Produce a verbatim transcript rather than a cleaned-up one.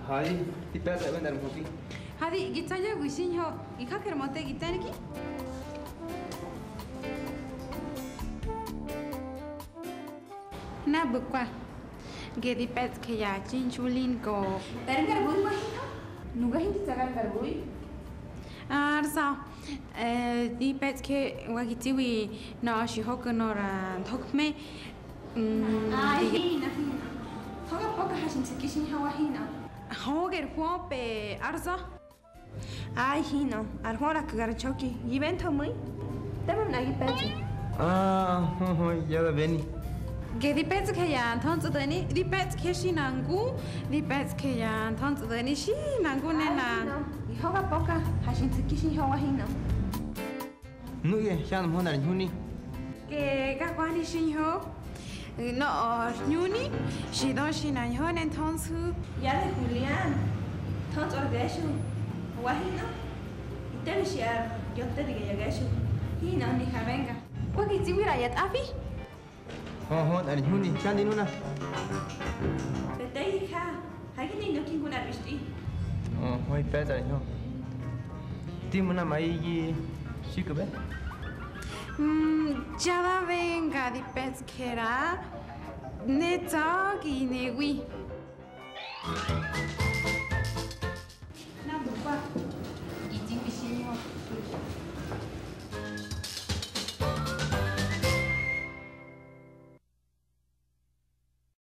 Hadi, di pe̱tsꞌa ꞌbu̱ nꞌar mhöki. Hadi, gi tsa̱ya̱wi xiñho, gi jaju̱ ar möte gi te̱nki. Nabukwa, ge di pe̱tsꞌje ya txinxu Lingo. Te̱ngar bui wa hinꞌö? Nuga hindi tsa̱ gar ngar bui. Ar sa, eh, di pe̱tsꞌje wa gi tsiwi nöꞌö xi hoka nöꞌö ra nthokme. Mm, Ai, di- hina, hina. Thoga poka ha xi nsu̱ki xiñho wa hinꞌö. Hoger huöpe, ar sa. Ai, hinꞌö, ar hwörak gar nxoki, gi bentho mu̱i. Tema mꞌna gi pe̱tsꞌi. Ah, hö, hö, ya da beni. Ge di pe̱tsꞌje ya nthöntsꞌdo̱ni, di pe̱tsꞌje xi na ngu, di pe̱tsꞌje ya nthöntsꞌdo̱ni xi na ngu ne Ai, na. Hinꞌö, gi hoga poka, ha xi nsu̱ki xiñho wa hinꞌö. Nuꞌye hyanda mhö nꞌar ñhuni. Ke ga kwani xiñho. Nöꞌö ar ñhuni xi dö xi na ñho ne nthönsu̱. Ya de Julián, thöntsꞌö ar gexu. Wa hinꞌö? Ite bi xi ar yote diga ya gexu. Hinꞌö ni ha venga. Wa gi tsiwi ꞌra ya tꞌafi? Hö, hö, nꞌar ñhuni, xyandi nuna. Beteyi ja, ha gi ne ino ki ngu nꞌar bixtꞌi. Hö, hö, pe̱tsꞌa ar ñho. Ti muna ma gi xiku̱be. Mm, ya da venga di pe̱tsꞌjera, ne tsa̱ gi newi. Nabukwa,